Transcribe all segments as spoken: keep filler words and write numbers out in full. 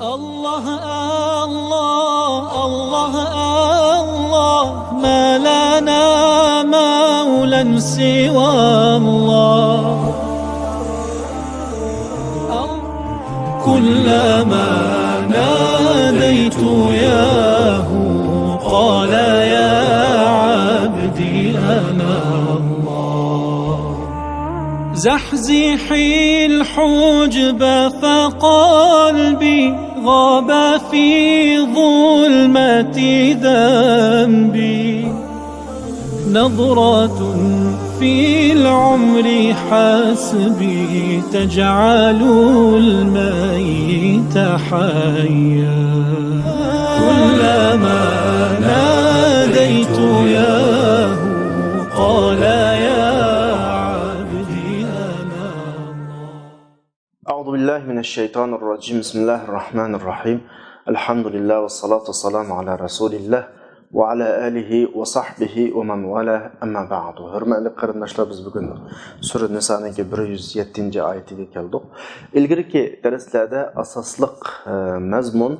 الله، الله، الله، الله، ما لنا مولى سوى الله. كلما ناديت ياه قال يا عبدي أنا الله. زحزحي الحجب فقلبي غاب في ظلمة ذنبي. نظرة في العمر حسبي تجعل الميت حيا. كلما ناديت ياه قال يا عبدي أنا الله. أعوذ بالله من الشيطان الرجيم. بسم الله الرحمن الرحيم. الحمد لله والصلاة والسلام على رسول الله وعلى آله وصحبه ومن والاه. أما بعد. ھۆرمەتلىك قېرىنداشلار، بىز بۈگۈن سۈرە نىسانىڭكى بىر يۈز يەتتىنچى ئايىتىگە كەلدۇق. ئىلگىرىكى دەرسلەردە ئاساسلىق، ئە، مەزمۇن،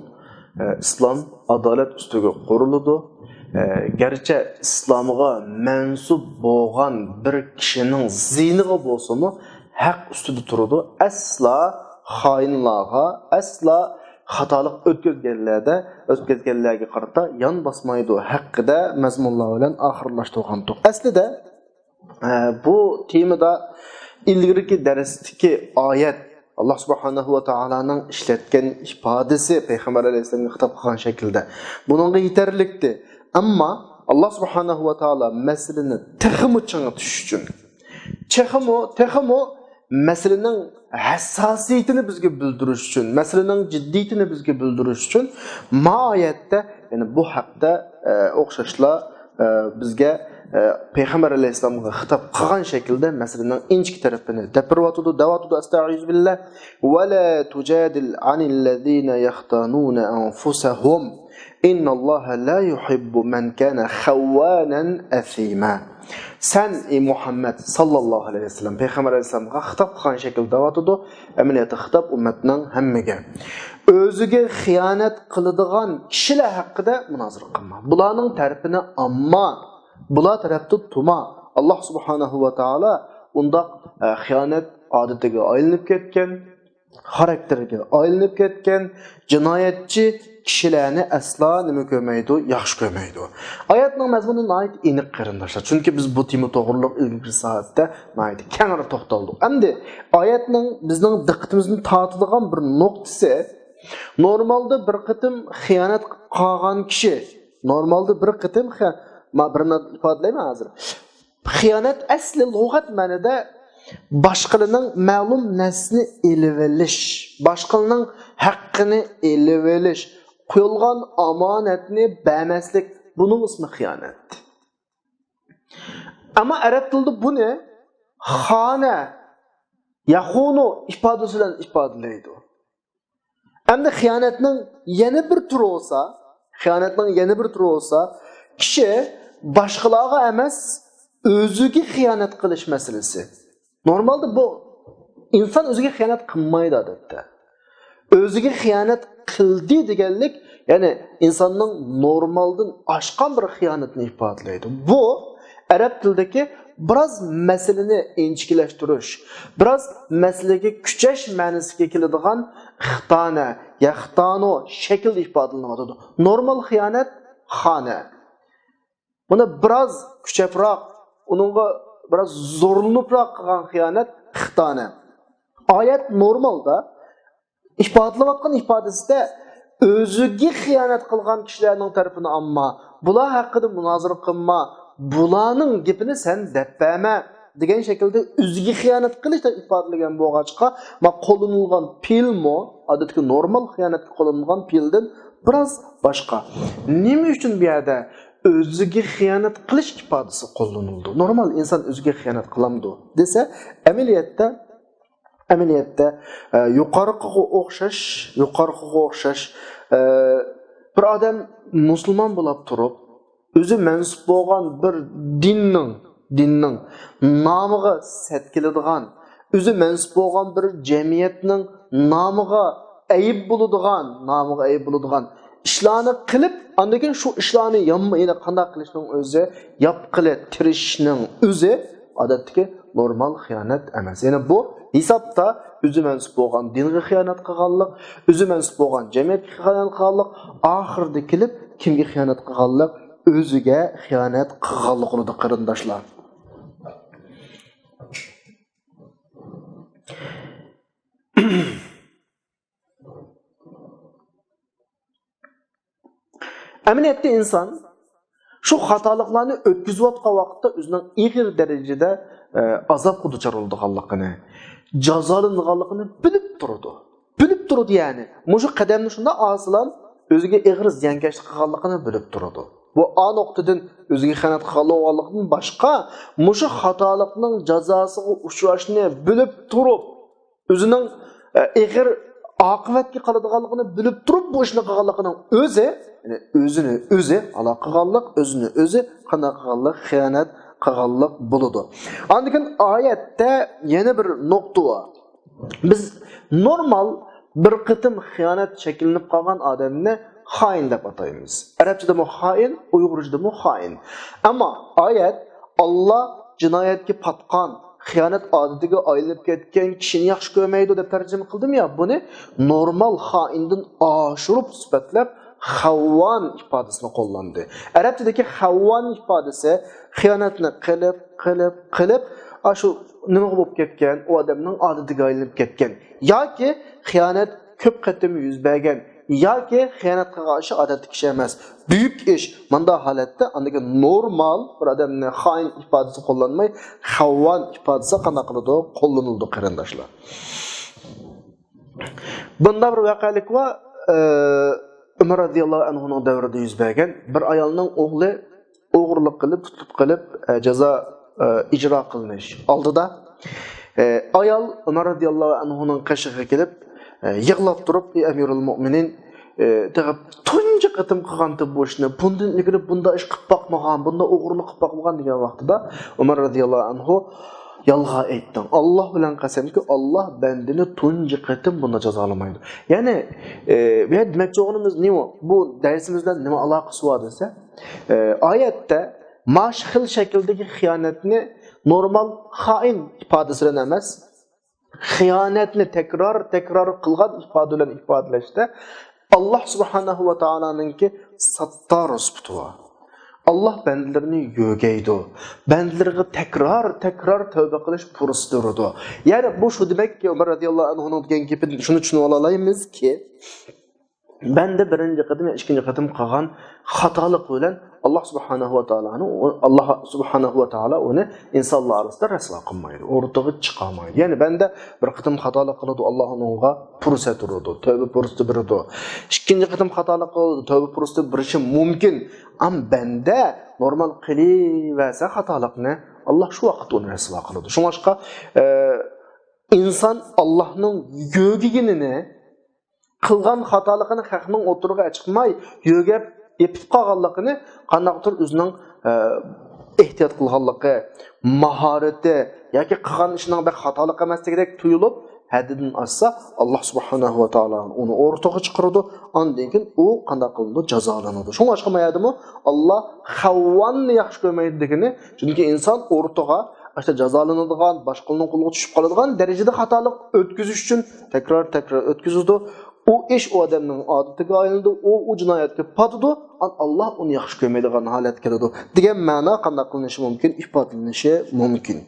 ئە، ئىسلام ئادالەت ئۈستىگە قۇرۇلىدۇ. ئە، گەرچە ئىسلامغا مەنسۇپ بولغان بىر كىشىنىڭ زىيىنىغا بولسىمۇ، ھەق ئۈستىدە تۇرىدۇ. ئەسلا خائىنلارغا، ئەسلا خاتالىق ئۆتكۈزگەنلەردە، ئۆتكۈزگەنلەرگە قارىتا يان باسمايدۇ ھەققىدە مەزمۇنلار بىلەن ئاخىرلاشتۇرغانتۇق. ئەسلىدە، ئە، بۇ تېمىدا ئىلگىرىكى دەرستىكى ئايەت، ئاللا سۇبھانەھۇ ۋە تائالانىڭ ئىشلەتكەن ئىپادىسى، پەيغەمبەر ئەلەيھىسسالامغا خىتاب قىلغان شەكىلدە، بۇنىڭغا يېتەرلىكتى. ئەمما ئاللا سۇبھانەھۇ ۋە تائالا مەسىلىنى تېخىمۇ چىڭىتىش ئۈچۈن، تېخىمۇ، تېخىمۇ مەسىلىنىڭ ھەسساسىيىتىنى بىزگە بىلدۈرۈش ئۈچۈن، مەسىلىنىڭ جىددىيىتىنى بىزگە بىلدۈرۈش ئۈچۈن ما ئايەتتە، يەنى بۇ ھەقتە، ئە، ئوخشاشلا، ئە، بىزگە، ئە، پەيغەمبەر ئەلەيھىسسالامغا خىتاب قىلغان شەكىلدە مەسىلىنىڭ ئىنچىكە تەرىپىنى دەپ بېرىۋاتىدۇ، دەۋاتىدۇ، ئەستەئىزۇبىللا، ۋەلا تۇجادىل ئەنىللەزىنە يەختانۇنە ئەنفۇسەھۇم، ئىنناللاھە لا يۇھىببۇ مەن كانە خەۋۋانەن ئەسىما. سەن، ئى مۇھەممەد ساللاللاھۇ ئەلەيھى ۋەسەللەم، پەيغەمبەر ئەلەيھىسسالامغا خىتاب قىلغان شەكىلدە دەۋاتىدۇ، ئەمەلىيەتتە خىتاب ئۈممەتنىڭ ھەممىگە. ئۆزىگە خىيانەت قىلىدىغان كىشىلەر ھەققىدە مۇنازىرە قىلما. بۇلارنىڭ تەرىپىنى ئالما، بۇلار تەرەپتە تۇرما. ئاللا سۇبھانەھۇ ۋە تائالا ئۇنداق، ئە، خىيانەت ئادىتىگە ئايلىنىپ كەتكەن، خاراكتېرىگە ئايلىنىپ كەتكەن جىنايەتچى كىشىلەرنى ئەسلا نېمە كۆرمەيدۇ؟ ياخشى كۆرمەيدۇ. ئايەتنىڭ مەزمۇنى ناھايىتى ئېنىق، قېرىنداشلار. چۈنكى بىز بۇ تېما توغرۇلۇق ئىلگىرىكى سائەتتە ناھايىتى كەڭرى توختالدۇق. ئەمدى ئايەتنىڭ بىزنىڭ دىققىتىمىزنى تارتىدىغان بىر نۇقتىسى، نورمالدا بىر قېتىم خىيانەت قىلغان كىشى، نورمالدا بىر قېتىم خىيا-، ما بىر نۇقتا ئىپادىلەيمەن ھازىر. خىيانەت ئەسلى لۇغەت مەنىدە باشقىلارنىڭ مەلۇم نەرسىنى ئېلىۋېلىش، باشقىلارنىڭ ھەققىنى ئېلىۋېلىش، قويۇلغان ئامانەتنى بەرمەسلىك، بۇنىڭ ئىسمى خىيانەت. ئەمما ئەرەب تىلىدا بۇنى خانە، يەخۇنۇ ئىپادىسى بىلەن ئىپادىلەيدۇ. ئەمدى خىيانەتنىڭ يەنە بىر تۈرى بولسا، خىيانەتنىڭ يەنە بىر تۈرى بولسا، كىشى باشقىلارغا ئەمەس، ئۆزىگە خىيانەت قىلىش مەسىلىسى. نورمالدا بۇ ئىنسان ئۆزىگە خىيانەت قىلمايدۇ ئادەتتە. ئۆزىگە خىيانەت قىلدى دېگەنلىك، يەنى ئىنساننىڭ نورمالدىن ئاشقان بىر خىيانىتىنى ئىپادىلەيدۇ. بۇ ئەرەب تىلىدىكى بىراز مەسىلىنى ئىنچىكىلەشتۈرۈش، بىراز مەسىلىگە كۈچەش مەنىسىگە كېلىدىغان خىتانە، يەختانۇ شەكىلدە ئىپادىلىنىۋاتىدۇ. نورمال خىيانەت خانە. بۇنى بىراز كۈچەپراق، ئۇنىڭغا بىراز زورلىنىپراق قىلغان خىيانەت خىتانە. ئايەت نورمالدا ئىپادىلەۋاتقان ئىپادىسىدە ئۆزىگە خىيانەت قىلغان كىشىلەرنىڭ تەرىپىنى ئالما، بۇلار ھەققىدە مۇنازىرە قىلما، بۇلارنىڭ گېپىنى سەن دەپ بەرمە دېگەن شەكىلدە ئۆزىگە خىيانەت قىلىش دەپ ئىپادىلىگەن بولغاچقا، ما قوللىنىلغان پېئىلمۇ ئادەتتىكى نورمال خىيانەتكە قوللىنىلغان پېئىلدىن بىراز باشقا. نېمە ئۈچۈن بۇ يەردە ئۆزىگە خىيانەت قىلىش ئىپادىسى قوللىنىلىدۇ؟ نورمال ئىنسان ئۆزىگە خىيانەت قىلامدۇ دېسە، ئەمەلىيەتتە ئەمەلىيەتتە، ئە، يۇقىرىقىغا ئوخشاش، يۇقىرىقىغا ئوخشاش، ئە، بىر ئادەم مۇسۇلمان بولاپ تۇرۇپ، ئۆزى مەنسۇپ بولغان بىر دىننىڭ، دىننىڭ نامىغا سەت كېلىدىغان، ئۆزى مەنسۇپ بولغان بىر جەمئىيەتنىڭ نامىغا ئەيىب بولىدىغان، نامىغا ئەيىب بولىدىغان ئىشلارنى قىلىپ، ئاندىن كېيىن شۇ ئىشلارنى يانما يېنىق قانداق قىلىشنىڭ ئۆزى، ياپقىلى تىرىشىشنىڭ ئۆزى ئادەتتىكى نورمال خىيانەت ئەمەس. يەنى بۇ ھېسابتا ئۆزى مەنسۇپ بولغان دىنغا خىيانەت قىلغانلىق، ئۆزى مەنسۇپ بولغان جەمئىيەتكە خىيانەت قىلغانلىق، ئاخىرىدا كېلىپ كىمگە خىيانەت قىلغانلىق؟ ئۆزىگە خىيانەت قىلغانلىق بولىدۇ، قېرىنداشلار. ئەمەلىيەتتە ئىنسان شۇ خاتالىقلارنى ئۆتكۈزۈۋاتقان ۋاقىتتا ئۆزىنىڭ ئېغىر دەرىجىدە، ئە، ئازابقا دۇچار بولىدىغانلىقىنى، جازالىنىدىغانلىقىنى بىلىپ تۇرىدۇ. بىلىپ تۇرىدۇ، يەنى مۇشۇ قەدەمنى شۇنداق ئالسىلا ئۆزىگە ئېغىر زىيانكەشلىك قىلغانلىقىنى بىلىپ تۇرىدۇ. بۇ ئا نۇقتىدىن ئۆزىگە خىيانەت قىلغانلىقىدىن باشقا، مۇشۇ خاتالىقنىڭ جازاسىغا ئۇچراشنى بىلىپ تۇرۇپ، ئۆزىنىڭ، ئە، ئېغىر ئاقىۋەتكە قالىدىغانلىقىنى بىلىپ تۇرۇپ بۇ ئىشنى قىلغانلىقىنىڭ ئۆزى، يەنى ئۆزىنى ئۆزى ھالاك قىلغانلىق، ئۆزىنى ئۆزى قانداق قىلغانلىق، خىيانەت قىلغانلىق بولىدۇ. ئاندىن كېيىن ئايەتتە يەنە بىر نۇقتا بار. بىز نورمال بىر قېتىم خىيانەت شەكىللىنىپ قالغان ئادەمنى خائىن دەپ ئاتايمىز. ئەرەبچىدىمۇ خائىن، ئۇيغۇرچىدىمۇ خائىن. ئەمما ئايەت «ئاللا جىنايەتكە پاتقان، خىيانەت ئادىتىگە ئايلىنىپ كەتكەن كىشىنى ياخشى كۆرمەيدۇ» دەپ تەرجىمە قىلدىمۇ يا، بۇنى نورمال خائىندىن ئاشۇرۇپ سۈپەتلەپ خەۋۋان ئىپادىسىنى قوللاندى. ئەرەبچىدىكى خەۋۋان ئىپادىسى خىيانەتنى قىلىپ، قىلىپ، قىلىپ، ئاشۇ نېمىغا بولۇپ كەتكەن، ئۇ ئادەمنىڭ ئادىتىگە ئايلىنىپ كەتكەن. ياكى خىيانەت كۆپ قېتىم يۈز بەرگەن، ياكى خىيانەت قىلغان ئىش ئادەتتىكى ئىش ئەمەس. بۈيۈك ئىش. مۇنداق ھالەتتە ئاندىكى نورمال بىر ئادەمنى خائىن ئىپادىسى قوللانماي، خەۋۋان ئىپادىسى قانداق قىلىدۇ؟ قوللىنىلىدۇ، قېرىنداشلار. بۇنداق بىر ۋەقەلىك بار، ئە، ئۆمەر رەزىياللاھۇ ئەنھۇنىڭ دەۋرىدە يۈز بەرگەن. بىر ئايالنىڭ ئوغلى ئوغرىلىق قىلىپ، تۇتۇپ قېلىپ، ئە، جازا، ئە، ئىجرا قىلىنىش ئالدىدا، ئە، ئايال ئۆمەر رەزىياللاھۇ ئەنھۇنىڭ قېشىغا كېلىپ، ئە، يىغلاپ تۇرۇپ، «ئەي ئەمىرۇل مۆمىنىن، ئە، تېخى تۇنجى قېتىم قىلغانتىم بۇ ئىشنى، بۇندىن ئىلگىرى بۇنداق ئىش قىلىپ باقمىغان، بۇنداق ئوغرىلىق قىلىپ باقمىغان» دېگەن ۋاقتىدا ئۆمەر رەزىياللاھۇ ئەنھۇ، «يالغان ئېيتتىڭ. ئاللا بىلەن قەسەمكى، ئاللا بەندىنى تۇنجى قېتىم بۇنداق جازالىمايدۇ.» يەنى، ئە، بۇ يەردە دېمەكچى بولغىنىمىز نېمە؟ بۇ دەرسىمىز بىلەن نېمە ئالاقىسى بار دېسە، ئە، ئايەتتە ماش خىل شەكىلدىكى خىيانەتنى نورمال خائىن ئىپادىسى بىلەن ئەمەس، خىيانەتنى تەكرار، تەكرار قىلغان ئىپادە بىلەن ئىپادىلەشتە ئاللا سۇبھانەھۇ ۋە تائالانىڭكى ساتتار سۈپىتى بار. ئاللا بەندىلىرىنى يۆگەيدۇ. بەندىلىرىگە تەكرار، تەكرار تەۋبە قىلىش پۇرسىتى بېرىدۇ. يەنى بۇ شۇ دېمەككى، ئۆمەر رەزىياللاھۇ ئەنھۇنىڭ دېگەن گېپىدىن شۇنى چۈشىنىۋالالايمىزكى، بەندە بىرىنچى قېتىم يا ئىككىنچى قېتىم قىلغان خاتالىق بىلەن ئاللا سۇبھانەھۇ ۋە تائالانى، ئاللا سۇبھانەھۇ ۋە تائالا ئۇنى ئىنسانلار ئارىسىدا رەسۋا قىلمايدۇ، ئوتتۇرىغا چىقارمايدۇ. يەنى بەندە بىر قېتىم خاتالىق قىلىدۇ، ئاللا ئۇنىڭغا پۇرسەت بېرىدۇ، تەۋبە پۇرسىتى بېرىدۇ. ئىككىنچى قېتىم خاتالىق قىلىدۇ، تەۋبە پۇرسىتى بېرىشى مۇمكىن. ئەمما بەندە نورمال قىلىۋەرسە خاتالىقنى، ئاللا شۇ ۋاقىتتا ئۇنى رەسۋا قىلىدۇ. شۇڭلاشقا، ئە، ئىنسان ئاللانىڭ يۆگىگىنىنى قىلغان خاتالىقىنى خەقنىڭ ئوتتۇرىغا چىقماي، يۆگەپ، يېپىپ قالغانلىقىنى قانداقتۇر ئۆزىنىڭ، ئە، ئېھتىيات قىلغانلىقى، ماھارىتى ياكى قىلغان ئىشىنىڭ بەك خاتالىق ئەمەسلىكىدەك تۇيۇلۇپ، ھەددىدىن ئاشسا، ئاللا سۇبھانەھۇ ۋە تائالا ئۇنى ئورتىغا چىقىرىدۇ، ئاندىن كېيىن ئۇ قانداق قىلىنىدۇ؟ جازالىنىدۇ. شۇڭلاشقا ما يەردىمۇ ئاللا خەۋۋاننى ياخشى كۆرمەيدۇ دېگىنى، چۈنكى ئىنسان ئورتىغا ئاشۇ جازالىنىدىغان، باشقىلارنىڭ قولىغا چۈشۈپ قالىدىغان دەرىجىدە خاتالىق ئۆتكۈزۈش ئۈچۈن تەكرار، تەكرار ئۆتكۈزىدۇ. ئۇ ئىش ئۇ ئادەمنىڭ ئادىتىگە ئايلىنىدۇ، ئۇ، ئۇ جىنايەتكە پاتىدۇ، ئا-، ئاللا ئۇنى ياخشى كۆرمەيدىغان ھالەتكە كېلىدۇ دېگەن مەنا قانداق قىلىنىشى مۇمكىن؟ ئىپادىلىنىشى مۇمكىن.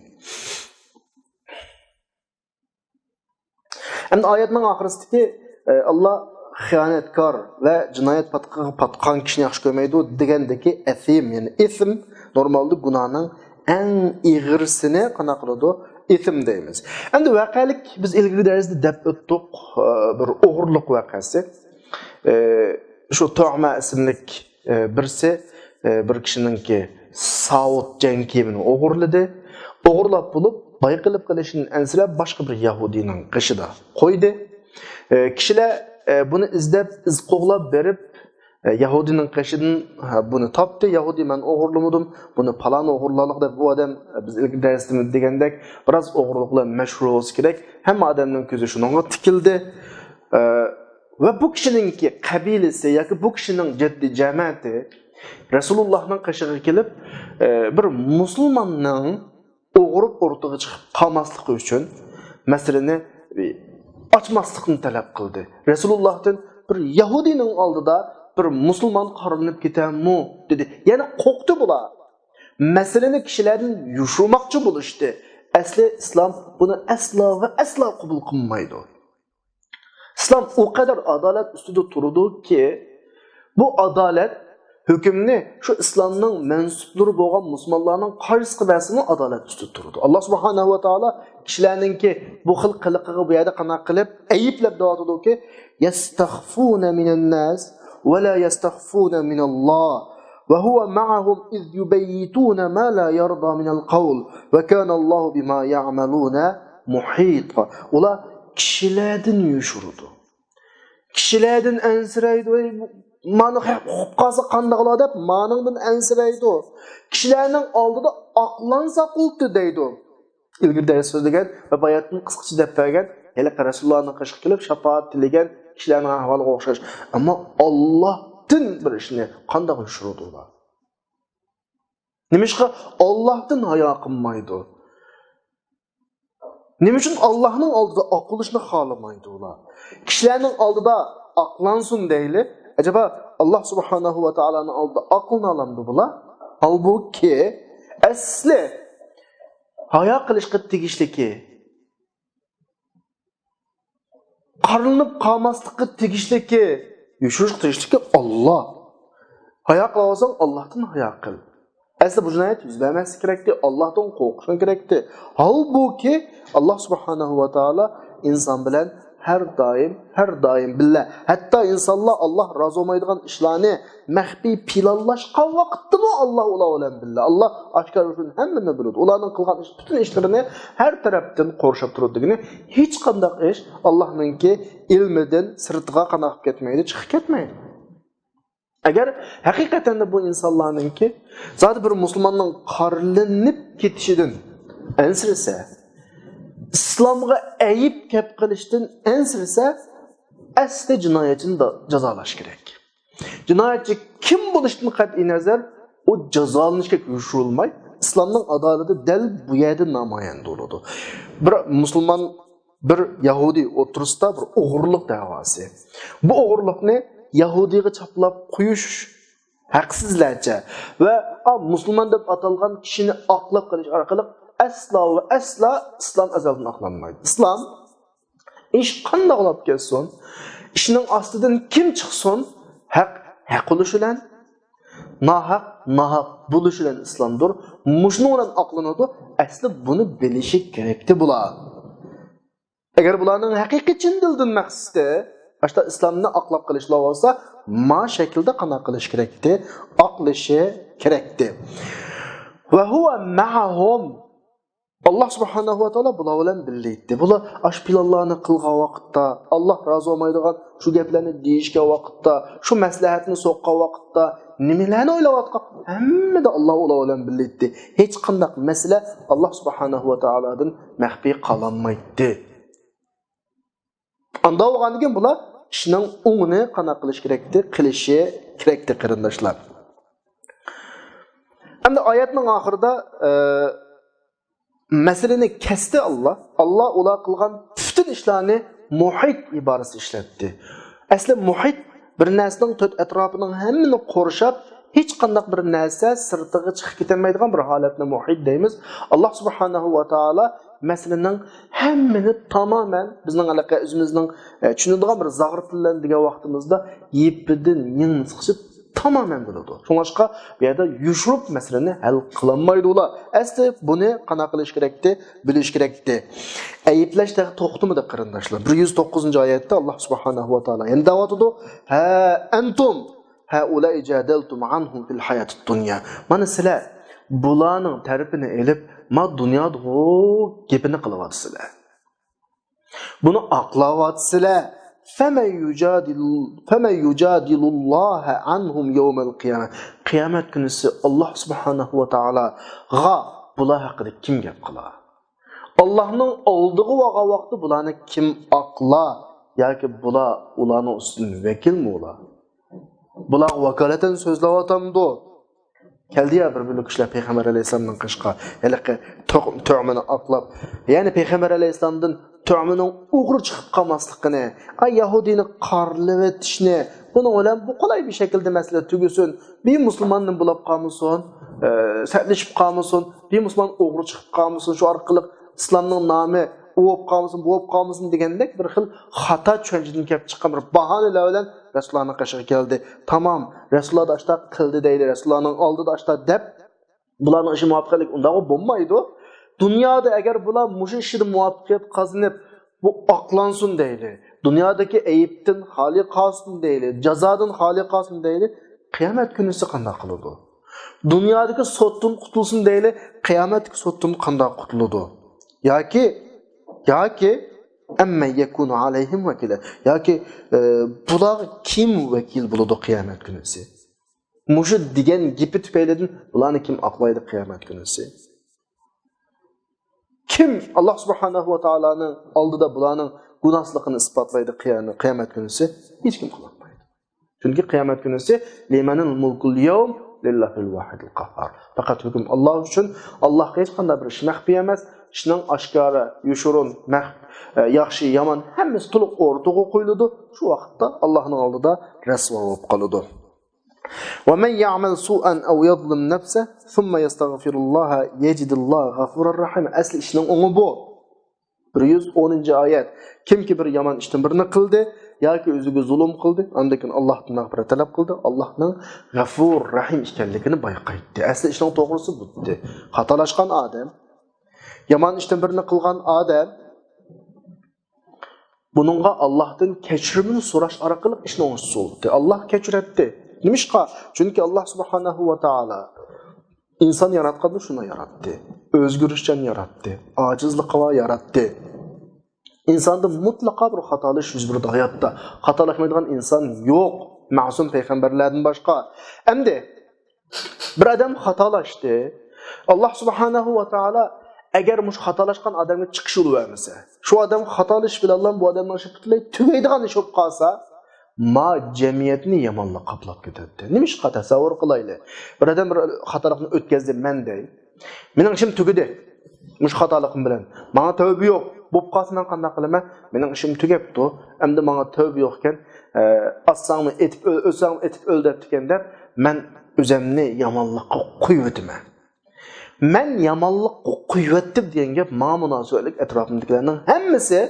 ئەمدى ئايەتنىڭ ئاخىرىسىدىكى، ئە، ئاللا خىيانەتكار ۋە جىنايەت پاتقىغا پاتقان كىشىنى ياخشى كۆرمەيدۇ دېگەندىكى ئەسىم، يەنى ئىسىم، نورمالدا گۇناھنىڭ ئەڭ ئېغىرسىنى قانداق قىلىدۇ؟ ئىسىم دەيمىز. ئەمدى ۋەقەلىك بىز ئىلگىرى دەرستە دەپ ئۆتتۇق، ئە، بىر ئوغرىلىق ۋەقەسى. ئە، شۇ تۆھمە ئىسىملىك، ئە، بىرسى، ئە، بىر كىشىنىڭكى ساۋۇت جەڭ كىيىمىنى ئوغرىلىدى. ئوغرىلاپ بولۇپ، بايقىلىپ قېلىشىدىن ئەنسىرەپ، باشقا بىر يەھۇدىينىڭ قېشىدا قويدى. ئە، كىشىلەر، ئە، بۇنى ئىزدەپ، ئىز قوغلاپ بېرىپ، ئە، يەھۇدىينىڭ قېشىدىن، ھە، بۇنى تاپتى. يەھۇدىي، «مەن ئوغرىلىمىدىم، بۇنى پالان ئوغرىلىدى» دەپ، بۇ ئادەم، ئە، بىز ئىلگىرى دەرسىمىزدە دېگەندەك، بىراز ئوغرىلىق بىلەن مەشھۇر بولسا كېرەك. ھەممە ئادەمنىڭ كۆزى شۇنىڭغا تىكىلدى. ئە، ۋە بۇ كىشىنىڭكى قەبىلىسى ياكى بۇ كىشىنىڭ جەددى جەمەتى رەسۇلۇللاھنىڭ قېشىغا كېلىپ، ئە، بىر مۇسۇلماننىڭ ئوغرىپ ئورتىغا چىقىپ قالماسلىقى ئۈچۈن مەسىلىنى، ئە، ئاچماسلىقنى تەلەپ قىلدى. رەسۇلۇللاھتىن بىر يەھۇدىينىڭ ئالدىدا بىر مۇسۇلمان قارىلىنىپ كېتەمۇ؟ دېدى. يەنى قورقتى بۇلار. مەسىلىنى كىشىلەردىن يوشۇرماقچى بولۇشتى. ئەسلى ئىسلام بۇنى ئەسلا ۋە ئەسلا قوبۇل قىلمايدۇ. ئىسلام ئۇ قەدەر ئادالەت ئۈستىدە تۇرىدۇكى، بۇ ئادالەت ھۆكۈمنى شۇ ئىسلامنىڭ مەنسۇپلىرى بولغان مۇسۇلمانلارنىڭ قارشىسىغا بەرسىمۇ ئادالەت ئۈستىدە تۇرىدۇ. ئاللا سۇبھانەھۇ ۋە تائالا كىشىلەرنىڭكى بۇ خىل قىلىقىغا بۇ يەردە قانداق قىلىپ ئەيىبلەپ دەۋاتىدۇكى، يەستەخفۇنە مىنەنناس ۋە لا يەستەخفۇنە مىنەللاھ ۋە ھۇۋە مەئەھۇم ئىز يۇبەييىتۇنە ما لا يەردا مىنەل قەۋل ۋە كانەللاھۇ بىما يەئمەلۇنە مۇھىتا. ئۇلار كىشىلەردىن يوشۇرىدۇ. كىشىلەردىن ئەنسىرەيدۇ. «ۋەي، مانا خەق ئۇقۇپ قالسا قانداقلا» دەپ مانىڭدىن ئەنسىرەيدۇ. كىشىلەرنىڭ ئالدىدا ئاقلانسا بولدى دەيدۇ. ئىلگىرى دەرس سۆزلىگەن ۋە باياتتىن قىسقىچە دەپ بەرگەن، ھېلىقى رەسۇلۇللانىڭ قېشىغا كېلىپ شاپائەت تىلىگەن كىشىلەرنىڭ ئەھۋالىغا ئوخشاش. ئەمما ئاللاھتىن بىر ئىشنى قانداق يوشۇرىدۇ ئۇلار؟ نېمىشقا ئاللاھتىن ھايا قىلمايدۇ؟ نېمە ئۈچۈن ئاللاھنىڭ ئالدىدا ئاقلىنىشنى خالىمايدۇ ئۇلار؟ كىشىلەرنىڭ ئالدىدا ئاقلانسۇن دەيلى. ئەجەبا، ئاللاھ سۇبھانەھۇ ۋە تائالانىڭ ئالدىدا ئاقلىنالامدۇ بۇلار؟ ھالبۇكى، ئەسلى ھايا قىلىشقا تېگىشلىكى، قارىلىنىپ قالماسلىققا تېگىشلىكى، يوشۇرۇشقا تېگىشلىكى ئاللاھ. ھايا قىلىۋالساڭ، ئاللاھتىن ھايا قىل. ئەسلى بۇ جىنايەت يۈز بەرمەسلىكى كېرەكتى، ئاللاھتىن قورقۇشۇڭ كېرەكتى. ھالبۇكى، ئاللاھ سۇبھانەھۇ ۋە تائالا ئىنسان بىلەن ھەر دائىم، ھەر دائىم بىللە. ھەتتا ئىنسانلار ئاللاھ رازى بولمايدىغان ئىشلارنى مەخپىي پىلانلاشقان ۋاقىتتىمۇ ئاللاھ ئۇلار بىلەن بىللە. ئاللاھ ئاشكارا ئۈچۈن ھەممىنى بىلىدۇ. ئۇلارنىڭ قىلغان ئىش، پۈتۈن ئىشلىرىنى ھەر تەرەپتىن قورشاپ تۇرىدۇ دېگىنى، ھېچقانداق ئىش ئاللاھنىڭكى ئىلمىدىن سىرتىغا قانداق كەتمەيدۇ، چىقىپ كەتمەيدۇ. ئەگەر ھەقىقەتەن بۇ ئىنسانلارنىڭكى زادى بىر مۇسۇلماننىڭ قارىلىنىپ كېتىشىدىن ئەنسىرىسە، ئىسلامغا ئەيىب كەپ قېلىشتىن ئەنسىرىسە، ئەسلى جىنايەتچىنى دا-، جازالاش كېرەك. جىنايەتچى كىم بولۇشتىن قەتئىينەزەر، ئۇ جازالىنىشقا يوشۇرۇلماي، ئىسلامنىڭ ئادالىتى دەل بۇ يەردە نامايان بولىدۇ. بىر مۇسۇلمان، بىر يەھۇدىي ئوتتۇرىسىدا بىر ئوغرىلىق دەۋاسى. بۇ ئوغرىلىقنى يەھۇدىيغا چاپلاپ قويۇش ھەقسىزلەرچە ۋە مۇسۇلمان دەپ ئاتالغان كىشىنى ئاقلاپ قېلىش ئارقىلىق ئەسلا ۋە ئەسلا ئىسلام ئەزەلدىن ئاقلانمايدۇ. ئىسلام ئىش قانداق بولۇپ كەتسۇن، ئىشنىڭ ئاستىدىن كىم چىقسۇن، ھەق ھەق بولۇشى بىلەن، ناھەق ناھەق بولۇشى بىلەن ئىسلامدۇر. مۇشۇنىڭ بىلەن ئاقلىنىدۇ. ئەسلى بۇنى بىلىشى كېرەكتى بۇلار. ئەگەر بۇلارنىڭ ھەقىقىي چىن دىلدىن مەقسىتى ئاشتا ئىسلامنى ئاقلاپ قېلىشلا بولسا، ما شەكىلدە قانداق قىلىش كېرەكتى؟ ئاقلىشى كېرەكتى. ۋە ھۇۋە مەئەھۇم. ئاللاھ سۇبھانەھۇ ۋە تائالا بۇلار بىلەن بىللە ئىدى. بۇلار ئاشۇ پىلانلارنى قىلغان ۋاقىتتا، ئاللاھ رازى بولمايدىغان شۇ گەپلەرنى دېيىشكەن ۋاقىتتا، شۇ مەسلىھەتنى سوققان ۋاقىتتا نېمىلەرنى ئويلاۋاتقان؟ ھەممىدە ئاللاھ ئۇلار بىلەن بىللە ئىدى. ھېچقانداق مەسىلە ئاللاھ سۇبھانەھۇ ۋە تائالادىن مەخپىي قالالمايتتى. ئاندا بولغاندىن كېيىن بۇلار ئىشنىڭ ئوڭىنى قانداق قىلىش كېرەكتى؟ قىلىشى كېرەكتى، قېرىنداشلار. ئەمدى ئايەتنىڭ ئاخىرىدا، ئە، مەسىلىنى كەستى ئاللا. ئاللا ئۇلار قىلغان پۈتۈن ئىشلارنى مۇھىت ئىبارىسى ئىشلەتتى. ئەسلى مۇھىت بىر نەرسىنىڭ تۆت ئەتراپىنىڭ ھەممىنى قورشاپ، ھېچقانداق بىر نەرسە سىرتىغا چىقىپ كېتەلمەيدىغان بىر ھالەتنى مۇھىت دەيمىز. ئاللا سۇبھانەھۇ ۋە تائالا مەسىلىنىڭ ھەممىنى تامامەن بىزنىڭ ھېلىقى ئۆزىمىزنىڭ، ئە، چۈشىنىدىغان بىر زاغرا تىل بىلەن دېگەن ۋاقتىمىزدا يىپىدىن يىڭنىسىغىچە تامامەن بىلىدۇ. شۇڭلاشقا بۇ يەردە يوشۇرۇپ مەسىلىنى ھەل قىلالمايدۇ ئۇلار. ئەسلى بۇنى قانداق قىلىش كېرەكتى؟ بىلىش كېرەكتى. ئەيىبلەش تېخى توختىمىدى، قېرىنداشلار. بىر يۈز توققۇزىنچى ئايەتتە ئاللا سۇبھانەھۇ ۋە تائالا يەنە دەۋاتىدۇ، ھە ئەنتۇم ھەئۇلائى جادەلتۇم ئەنھۇم فىل ھاياتىد دۇنيا. مانا سىلەر بۇلارنىڭ تەرىپىنى ئېلىپ، ما دۇنيادا گېپىنى قىلىۋاتىسىلەر. بۇنى ئاقلاۋاتىسىلەر. فَمَنْ يُجَادِلُ، فَمَنْ يُجَادِلُ اللَّهَ عَنْهُمْ يَوْمَ الْقِيَامَةِ. قىيامەت كۈنىسى ئاللا سۇبھانەھۇ ۋە تائالاغا بۇلار ھەققىدە كىم گەپ قىلار؟ ئاللانىڭ ئالدىغا بارغان ۋاقتى بۇلارنى كىم ئاقلار؟ ياكى بۇلار ئۇلارنىڭ ئۈستىدىن ۋەكىلمۇ ئۇلار؟ بۇلارغا ۋاكالىتەن سۆزلەۋاتامدۇ؟ كەلدى يا بىر بۆلەك كىشىلەر پەيغەمبەر ئەلەيھىسسالامنىڭ قېشىغا، ھېلىقى تۆ-، تۆھمىنى ئاقلاپ، يەنى پەيغەمبەر ئەلەيھىسسالامدىن تۆھمىنىڭ ئوغرى چىقىپ قالماسلىقىنى، ئاي يەھۇدىينى قارىلىۋېتىشنى، بۇنىڭ بىلەن بۇ قولاي بىر شەكىلدە مەسىلە تۈگىسۇن، بىر مۇسۇلماندىن بولاپ قالمىسۇن، ئە، سەتلىشىپ قالمىسۇن، بىر مۇسۇلمان ئوغرى چىقىپ قالمىسۇن، شۇ ئارقىلىق ئىسلامنىڭ نامى ئۇ بولۇپ قالمىسۇن، بۇ بولۇپ قالمىسۇن دېگەندەك بىر خىل خاتا چۈشەنچىدىن كېلىپ چىققان بىر باھانىلەر بىلەن رەسۇلۇللانىڭ قېشىغا كەلدى. تامام، رەسۇلۇللا ئاشتا قىلدى دەيلى، رەسۇلۇللانىڭ ئالدىدا ئاشتا دەپ، بۇلارنىڭ ئىشى مۇۋاپىق ئەمەس، ئۇنداقمۇ بولمايدۇ. دۇنيادا ئەگەر بۇلار مۇشۇ ئىشىدا مۇۋەپپەقىيەت قازىنىپ، بۇ ئاقلانسۇن دەيلى، دۇنيادىكى ئەيىبتىن خالىي قالسۇن دەيلى، جازادىن خالىي قالسۇن دەيلى، قىيامەت كۈنىسى قانداق قىلىدۇ؟ دۇنيادىكى سوتتىن قۇتۇلسۇن دەيلى، قىيامەتتىكى سوتتىن قانداق قۇتۇلىدۇ؟ ياكى، ياكى، ئەممەن يەكۇنۇ ئەلەيھىم ۋەكىلە، ياكى، ئە، بۇلارغا كىم ۋەكىل بولىدۇ قىيامەت كۈنىسى؟ مۇشۇ دېگەن گېپى تۈپەيلىدىن بۇلارنى كىم ئاقلايدۇ قىيامەت كۈنىسى؟ كىم ئاللا سۇبھانەھۇ ۋە تائالانىڭ ئالدىدا بۇلارنىڭ گۇناھسىزلىقىنى ئىسپاتلايدۇ قىيا-، قىيامەت كۈنىسى؟ ھېچكىم قىلالمايدۇ. چۈنكى قىيامەت كۈنىسى لىمەنىل مۇلكۇل يەۋم لىللاھىل ۋاھىدىل قەھھار. پەقەت ھۆكۈم ئاللا ئۈچۈن، ئاللاغا ھېچقانداق بىر ئىش مەخپىي ئەمەس. ئىشنىڭ ئاشكارا، يوشۇرۇن، مەخ-، ئە، ياخشى، يامان ھەممىسى تولۇق ئوتتۇرىغا قويۇلىدۇ. شۇ ۋاقىتتا ئاللانىڭ ئالدىدا رەسۋا بولۇپ قالىدۇ. ومن يعمل سوءا أو يظلم نفسه ثم يستغفر الله يجد الله غفورا رحيما. ئەسلى ئىشنىڭ ئوڭى بۇ. بىر يۈز ئونىنچى ئايەت. كىمكى بىر يامان ئىشتىن بىرنى قىلدى ياكى ئۆزىگە زۇلۇم قىلدى، ئاندىن كېيىن ئاللاھتىن مەغپىرەت تەلەپ قىلدى، ئاللاھنىڭ غەفۇر رەھىم ئىكەنلىكىنى بايقايتتى. ئەسلى ئىشنىڭ توغرىسى بۇدى. خاتالاشقان ئادەم، يامان ئىشتىن بىرنى قىلغان ئادەم بۇنىڭغا ئاللاھتىن كەچۈرۈمنى سوراش ئارقىلىق ئىشنى ئوڭشىتىۋالدى. ئاللاھ كەچۈرەتتى. نېمىشقا؟ چۈنكى ئاللاھ سۇبھانەھۇ ۋە تائالا ئىنسان ياراتقاندا شۇنداق ياراتتى. ئۆزگىرىشچان ياراتتى. ئاجىزلىقى بار ياراتتى. ئىنساندا مۇتلەقا بىر خاتالىشىش يۈز بېرىدۇ ھاياتتا. خاتالاشمايدىغان ئىنسان يوق. مەسۇم پەيغەمبەرلەردىن باشقا. ئەمدى بىر ئادەم خاتالاشتى. ئاللاھ سۇبھانەھۇ ۋە تائالا ئەگەر مۇشۇ خاتالاشقان ئادەمگە چىقىش يولى بەرمىسە، شۇ ئادەم خاتالىشىش بىلەنلا بۇ ئادەمنىڭ ئىشى پۈتۈنلەي تۈگەيدىغان ئىش بولۇپ قالسا، ما جەمئىيەتنى يامانلىق قاپلاپ كېتەتتى. نېمىشقا؟ تەسەۋۋۇر قىلايلى. بىر ئادەم بىر خاتالىقنى ئۆتكەزدى، مەن دەي. مېنىڭ ئىشىم تۈگىدى. مۇشۇ خاتالىقىم بىلەن. ماڭا تەۋبە يوق. بولۇپ قالسا مەن قانداق قىلىمەن؟ مېنىڭ ئىشىم تۈگەپتۇ. ئەمدى ماڭا تەۋبە يوق ئىكەن. ئە، ئاتساڭمۇ ئېتىپ ئۆل، ئۆلسەڭمۇ ئېتىپ ئۆل دەپتىكەن دەپ، مەن ئۆزەمنى يامانلىققا قويۇۋېتىمەن. مەن يامانلىققا قويۇۋەتتىم دېگەن گەپ ماڭا مۇناسىۋەتلىك ئەتراپىمدىكىلەرنىڭ ھەممىسى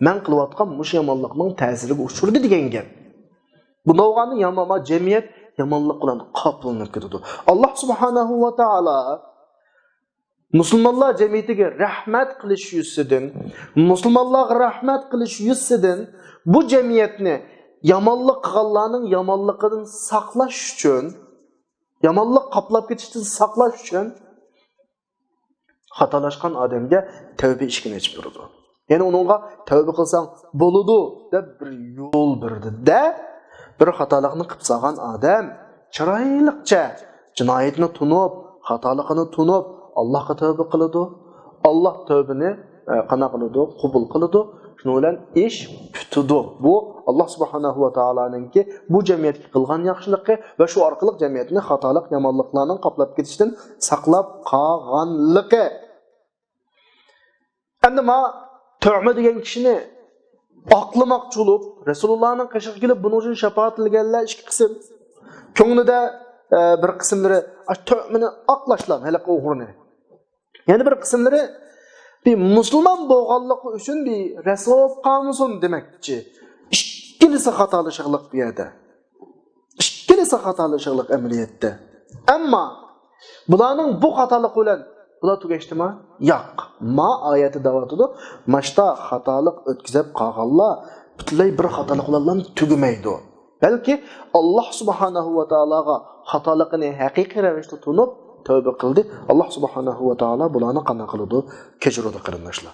مەن قىلىۋاتقان مۇشۇ يامانلىقنىڭ تەسىرىگە ئۇچرىدى دېگەن گەپ. بۇنداق بولغاندا يامان، جەمئىيەت يامانلىق بىلەن قاپلىنىپ كېتىدۇ. ئاللاھ سۇبھانەھۇ ۋە تائالا مۇسۇلمانلار جەمئىيىتىگە رەھمەت قىلىش يۈزىسىدىن، مۇسۇلمانلارغا رەھمەت قىلىش يۈزىسىدىن بۇ جەمئىيەتنى يامانلىق قىلغانلارنىڭ يامانلىقىدىن ساقلاش ئۈچۈن، يامانلىق قاپلاپ كېتىشتىن ساقلاش ئۈچۈن خاتالاشقان ئادەمگە تەۋبە ئىشىكىنى ئېچىپ بېرىدۇ. يەنى ئۇنىڭغا تەۋبە قىلساڭ بولىدۇ دەپ بىر يول بېرىدۇ-دە، بىر خاتالىقنى قىلىپ سالغان ئادەم چىرايلىقچە جىنايىتىنى تونۇپ، خاتالىقىنى تونۇپ، ئاللاھقا تەۋبە قىلىدۇ. ئاللاھ تەۋبىنى، ئە، قانداق قىلىدۇ؟ قوبۇل قىلىدۇ. شۇنىڭ بىلەن ئىش پۈتىدۇ. بۇ ئاللاھ سۇبھانەھۇ ۋە تائالانىڭكى بۇ جەمئىيەتكە قىلغان ياخشىلىقى ۋە شۇ ئارقىلىق جەمئىيەتنى خاتالىق، يامانلىقلارنىڭ قاپلاپ كېتىشىدىن ساقلاپ قالغانلىقى. ئەمدى ما تۆھمە دېگەن كىشىنى ئاقلىماقچى بولۇپ، رەسۇلۇللانىڭ قېشىغا كېلىپ، بۇنىڭ ئۈچۈن شاپائەت تىلىگەنلەر ئىككى قىسىم. كۆڭلىدە، ئە، بىر قىسىملىرى ئاشۇ تۆھمىنى ئاقلاشلار، ھېلىقى ئوغرىنى. يەنە بىر قىسىملىرى بىر مۇسۇلمان بولغانلىقى ئۈچۈن بىر رەسۋا بولۇپ قالمىسۇن دېمەكچى. ئىككىلىسى خاتالىشىقلىق بۇ يەردە. ئىككىلىسى خاتالىشىقلىق ئەمەلىيەتتە. ئەمما بۇلارنىڭ بۇ خاتالىقى بىلەن بۇلار تۈگەشتىما؟ ياق. ما ئايەتتە دەۋاتىدۇ، ماشتا خاتالىق ئۆتكۈزۈپ قالغانلار پۈتۈنلەي بىر خاتالىق بىلەنلا تۈگىمەيدۇ. بەلكى ئاللاھ سۇبھانەھۇ ۋە تائالاغا خاتالىقىنى ھەقىقىي رەۋىشتە تونۇپ، تەۋبە قىلدى. ئاللاھ سۇبھانەھۇ ۋە تائالا بۇلارنى قانداق قىلىدۇ؟ كەچۈرىدۇ، قېرىنداشلار.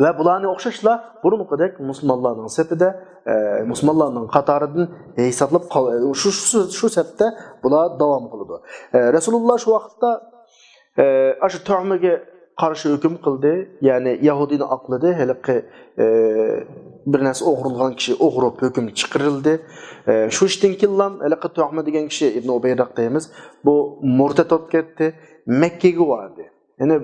ۋە بۇلارنى ئوخشاشلا بۇرۇنقىدەك مۇسۇلمانلارنىڭ سېپىدە، ئە، مۇسۇلمانلارنىڭ قاتارىدىن ھېسابلاپ قال-، شۇ، شۇ، شۇ سەپتە بۇلار داۋام قىلىدۇ. ئە، رەسۇلۇللا شۇ ۋاقىتتا، ئە، ئاشۇ تۆھمىگە قارشى ھۆكۈم قىلدى، يەنى يەھۇدىينى ئاقلىدى، ھېلىقى، ئى، بىر نەرسە ئوغرىلىغان كىشى ئوغرۇپ ھۆكۈم چىقىرىلدى. ئى، شۇ ئىشتىن كېيىنلا ھېلىقى تۇھمە دېگەن كىشى، ئىبن ئۇبەيرەق دەيمىز، بۇ مۇرتەت بولۇپ كەتتى، مەككىگە باردى. يەنى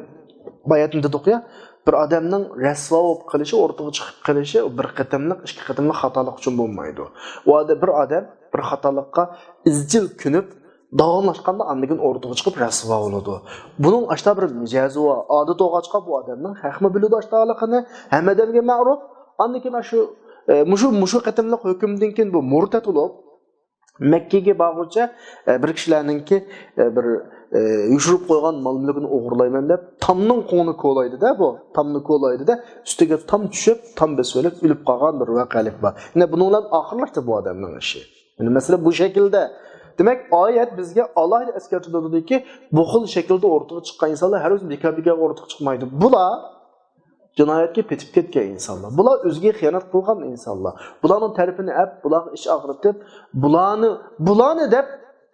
باياتىن دېدۇق يا، بىر ئادەمنىڭ رەسۋا بولۇپ قېلىشى، ئورتىغا چىقىپ قېلىشى، بىر قېتىملىق، ئىككى قېتىملىق خاتالىق ئۈچۈن بولمايدۇ. ئۇ ئادەم، بىر ئادەم بىر خاتالىققا ئىزچىل كۆنۈپ، داۋاملاشقاندا ئاندىن كېيىن ئورتىغا چىقىپ رەسۋا بولىدۇ. بۇنىڭ ئاشتا بىر مىجەزى بار، ئادىتى بولغاچقا بۇ ئادەمنىڭ ھەقمۇ بىلىدۇ ئاشتالىقىنى، ھەممە ئادەمگە مەرۇپ. ئاندىن كېيىن شۇ، ئە، مۇشۇ، مۇشۇ قېتىملىق ھۆكۈمدىن كېيىن بۇ مۇرتەت بولۇپ، مەككىگە بارغۇچە، ئە، بىر كىشىلەرنىڭكى، ئە، بىر، ئە، يوشۇرۇپ قويغان مال مۈلكىنى ئوغرىلايمەن دەپ، تامنىڭ قوڭىنى كولايدۇ-دە بۇ. تامنى كولايدۇ-دە، ئۈستىگە تام چۈشۈپ، تام بېسىۋېلىپ ئۆلۈپ قالغان بىر ۋەقەلىك بار. يەنە بۇنىڭ بىلەن ئاخىرلاشتى بۇ ئادەمنىڭ ئىشى. يەنى مەسىلە بۇ شەكىلدە. دېمەك، ئايەت بىزگە ئالاھىدە ئەسكەرتىپ بەردىكى، بۇ خىل شەكىلدە ئورتىغا چىققان ئىنسانلار ھەر ئۆزى بىكار-بىكار ئورتىغا چىقمايدۇ. بۇلار جىنايەتكە پېتىپ كەتكەن ئىنسانلار. بۇلار ئۆزىگە خىيانەت قىلغان ئىنسانلار. بۇلارنىڭ تەرىپىنى ئەپ، بۇلارغا ئىچ ئاغرىتىپ، بۇلارنى، بۇلارنى دەپ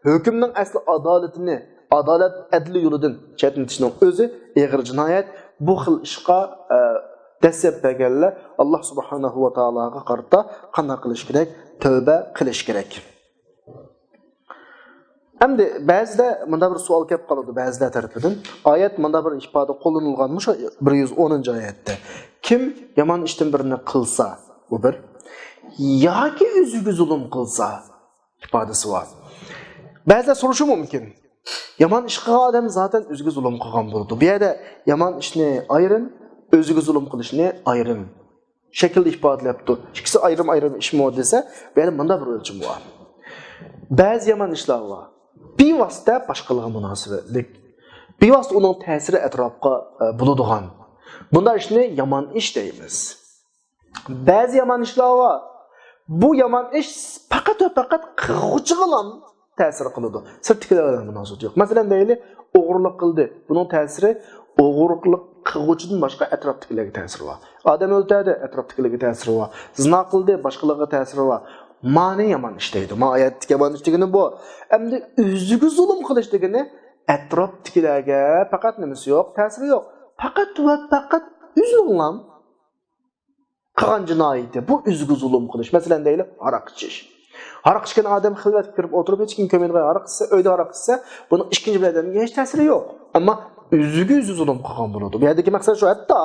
ھۆكۈمنىڭ ئەسلى ئادالىتىنى، ئادالەت، ئەدلى يولىدىن چەتنىتىشنىڭ ئۆزى ئېغىر جىنايەت. بۇ خىل ئىشقا، ئە، دەسسەپ بەرگەنلەر ئاللا سۇبھانەھۇ ۋە تائالاغا قارىتا قانداق قىلىش كېرەك؟ تەۋبە قىلىش كېرەك. ئەمدى بەزىدە مۇنداق بىر سوئال كەپ قالىدۇ بەزىلەر تەرىپىدىن. ئايەت مۇنداق بىر ئىپادە قوللىنىلغان، مۇشۇ بىر يۈز ئونىنچى ئايەتتە. كىم يامان ئىشتىن بىرنى قىلسا، بۇ بىر. ياكى ئۆزىگە زۇلۇم قىلسا، ئىپادىسى بار. بەزىلەر سورىشى مۇمكىن. يامان ئىش قىلغان ئادەم زاتەن ئۆزىگە زۇلۇم قىلغان بولىدۇ. بۇ يەردە يامان ئىشنى ئايرىم، ئۆزىگە زۇلۇم قىلىشنى ئايرىم شەكىلدە ئىپادىلەپتۇ. ئىككىسى ئايرىم-ئايرىم ئىشمۇ دېسە، بۇ يەردە مۇنداق بىر ئۆلچىمى بار. بەزى يامان ئىشلار بار. بىۋاسىتە باشقىلارغا مۇناسىۋەتلىك. بىۋاسىتە ئۇنىڭ تەسىرى ئەتراپقا، ئە، بولىدىغان. بۇنداق ئىشنى يامان ئىش دەيمىز. بەزى يامان ئىشلار بار. بۇ يامان ئىش پەقەت ۋە پەقەت قىلغۇچىغىلا تەسىر قىلىدۇ. سىرتتىكىلەر بىلەن مۇناسىۋىتى يوق. مەسىلەن دەيلى، ئوغرىلىق قىلدى. بۇنىڭ تەسىرى ئوغرىلىق قىلغۇچىدىن باشقا ئەتراپتىكىلەرگە تەسىرى بار. ئادەم ئۆلتۈردى، ئەتراپتىكىلەرگە تەسىرى بار. زىنا قىلدى، باشقىلارغا تەسىرى بار. مانى يامان ئىش دەيدۇ. ما ئايەتتىكى يامان ئىش دېگىنى بۇ. ئەمدى ئۆزىگە زۇلۇم قىلىش دېگىنى ئەتراپتىكىلەرگە پەقەت نېمىسى يوق، تەسىرى يوق. پەقەت ۋە پەقەت ئۆزىنىڭلا قىلغان جىنايىتى، بۇ ئۆزىگە زۇلۇم قىلىش. مەسىلەن دەيلى، ھاراق ئىچىش. ھاراق ئىچكەن ئادەم خىلۋەتكە كىرىپ ئولتۇرۇپ، ھېچكىم كۆرمەيدىغان ھاراق ئىچسە، ئۆيدە ھاراق ئىچسە، بۇنىڭ ئىككىنچى بىر ئادەمگە ھېچ تەسىرى يوق. ئەمما ئۆزىگە ئۆزى زۇلۇم قىلغان بولىدۇ. بۇ يەردىكى مەقسەت شۇ، ھەتتا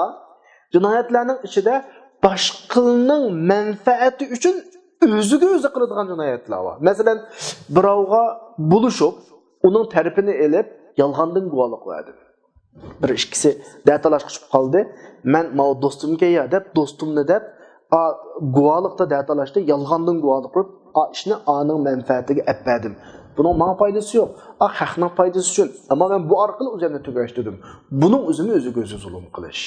جىنايەتلەرنىڭ ئىچىدە باشقىلارنىڭ مەنپەئەتى ئۈچۈن ئۆزىگە ئۆزى قىلىدىغان جىنايەتلەر بار. مەسىلەن، بىراۋغا بولۇشۇپ، ئۇنىڭ تەرىپىنى ئېلىپ، يالغاندىن گۇۋاھلىق بەردىم. بىر ئىككىسى دەتالاشقا چۈشۈپ قالدى. مەن ماۋۇ دوستۇمكەن يا دەپ، دوستۇمنى دەپ، ئا، گۇۋاھلىقتا دەتالاشتى، يالغاندىن گۇۋاھلىق قىلىپ، ئا ئىشنى ئانىڭ مەنپەئەتىگە ئەپ بەردىم. بۇنىڭ ماڭا پايدىسى يوق. ئا، خەقنىڭ پايدىسى ئۈچۈن. ئەمما مەن بۇ ئارقىلىق ئۆزۈمنى تۈگەشتۈردۈم. بۇنىڭ ئۆزىمۇ ئۆزىگە ئۆزى زۇلۇم قىلىش.